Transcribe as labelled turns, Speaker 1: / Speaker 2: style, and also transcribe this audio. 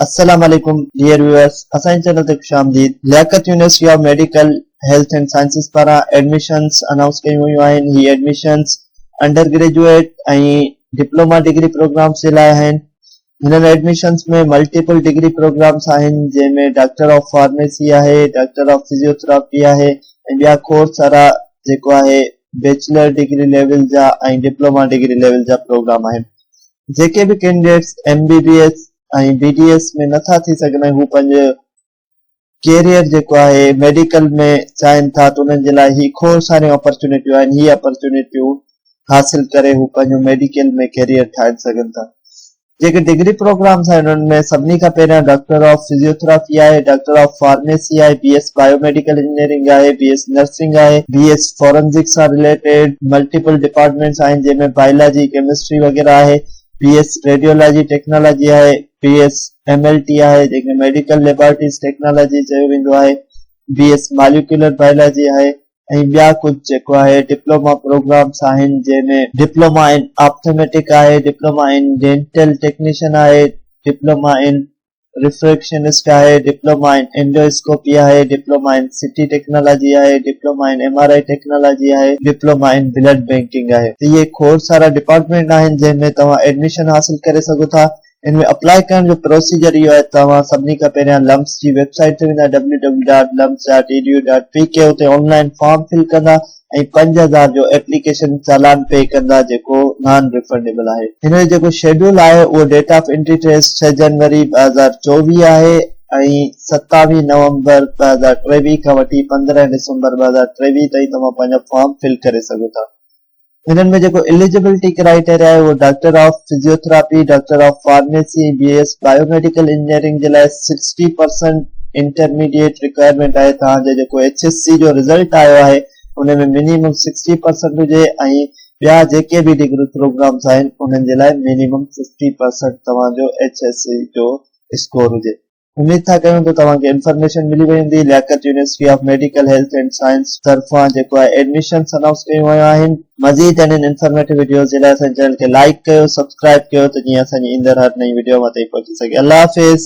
Speaker 1: السلام عليڪم dear viewers اسان جي چينل تي خوش آمديد Liaquat university of medical health and sciences پاران ايڊميشنس انائونس ڪيون ويون آهن هي admissions under graduate ۽ diploma degree programmes جي لاء آهن هنن ايڊميشنس ۾ ملٽيپل ڊگري پروگرامس آهن جنهن ۾ ڊاڪٽر آف فارميسي آهي ڊاڪٽر آف فزيوٿراپي آهي ۽ ٻيا کوڙ سارا جيڪو آهي بيچلر ڊگري ليول جا ۽ ڊپلوما ڊگري ليول جا پروگرام آهن جيڪي به candidates M B B S ۽ B D S ۾ نٿا ٿي سگهن ۽ هو پنهنجو ڪيريئر جيڪو آهي ميڊيڪل ۾ چاهين ٿا ته انهن جي لاء هي کوڙ ساريون اپرچونيٽيون آهن هي اپرچونيٽيون حاصل ڪري هو پنهنجو ميڊيڪل ۾ ڪيريئر ٺاهي سگهن ٿا جيڪي ڊگري پروگرامس آهن انهن ۾ سڀني کان پهريان ڊاڪٽر آف فزيوٿراپي آهي ڊاڪٽر آف فارميسي آهي بي ايس بايوميڊيڪل انجنيئرنگ آهي، بي ايس نرسنگ آهي، بي ايس فورنزڪ سان رليٽيڊ ملٽيپل ڊپارٽمينٽس آهن جنهن ۾ بائلاجي، ڪيمسٽري وغيره آهي، بي ايس ريڊيولاجي ٽيڪنالاجي آهي، B S M L T آهي جنهن کي ميڊيڪل ليبارٽريز ٽيڪنالاجي چيو ويندو آهي، بي ايس ماليڪيولر بائلاجي آهي ۽ ٻيا ڪجهه جيڪو آهي ڊپلوما پروگرامس آهن جنهن ۾ ڊپلوما ان آپٿيميٽڪ آهي، ڊپلوما ان ڊينٽل ٽيڪنيشن آهي، ڊپلوما ان ريفريڪشنسٽ آهي، ڊپلوما ان اينڊواسڪوپي آهي، diploma in C T technology آهي، diploma in M R I technology آهي، ڊپلوما ان بلڊ بينڪنگ آهي ته اهي کوڙ سارا ڊپارٽمينٽ آهن جنهن ۾ توهان ايڊميشن حاصل ڪري سگهو ٿا ان ۾ اپلاء ڪرڻ جو پروسيجر اهو آهي ته توهان سڀني کان پهريان لمس جي ويب سائيٽ تي ويندا www.lums.edu.pk اتي آن لائين فارم فل ڪندا ۽ 5000 جو ايپليڪيشن چالان پي ڪندا جيڪو نان ريفنڊيبل آهي. هن جو جيڪو شيڊيول آهي اهو ڊيٽ آف انٽري ٽيسٽ ڇهه جنوري 2024 آهي ۽ 27 نومبر 2023 کان وٺي 15 ڊسمبر 2023 تائين توهان پنهنجا فارم فل ڪري سگهو ٿا. هنن ۾ جيڪو اليجبلٽي ڪرائيٽيريا آهي اهو doctor of physiotherapy, doctor of pharmacy ۽ B S biomedical engineering جي لاء 60 پرسنٽ انٽرميڊيٽ رڪوائرمينٽ آهي توهان جو جيڪو ايڇ ايس سي جو رزلٽ آيو آهي ان ۾ منيمم سڪسٽي پرسنٽ هجي ۽ ٻيا جيڪي به ڊگري پروگرامس آهن انهن جي لاء منيمم ففٽي پرسنٽ توهان جو ايڇ ايس سي جو اسڪور هجي. اميد ٿا ڪيون ته توهان کي انفارميشن ملي وئي هوندي. Liaquat university of medical health and science طرفان جيڪو آهي ايڊميشنس انائونس ڪيون ويون آهن. مزيد اهڙين انفارميٽو وڊيوز جي لاء اسان جي چينل کي لائيڪ ڪيو سبسڪرائيب ڪيو ته جيئن اسان جي ايندڙ هر نئين وڊيو اوهان تائين پهچي سگهي. الله حافظ.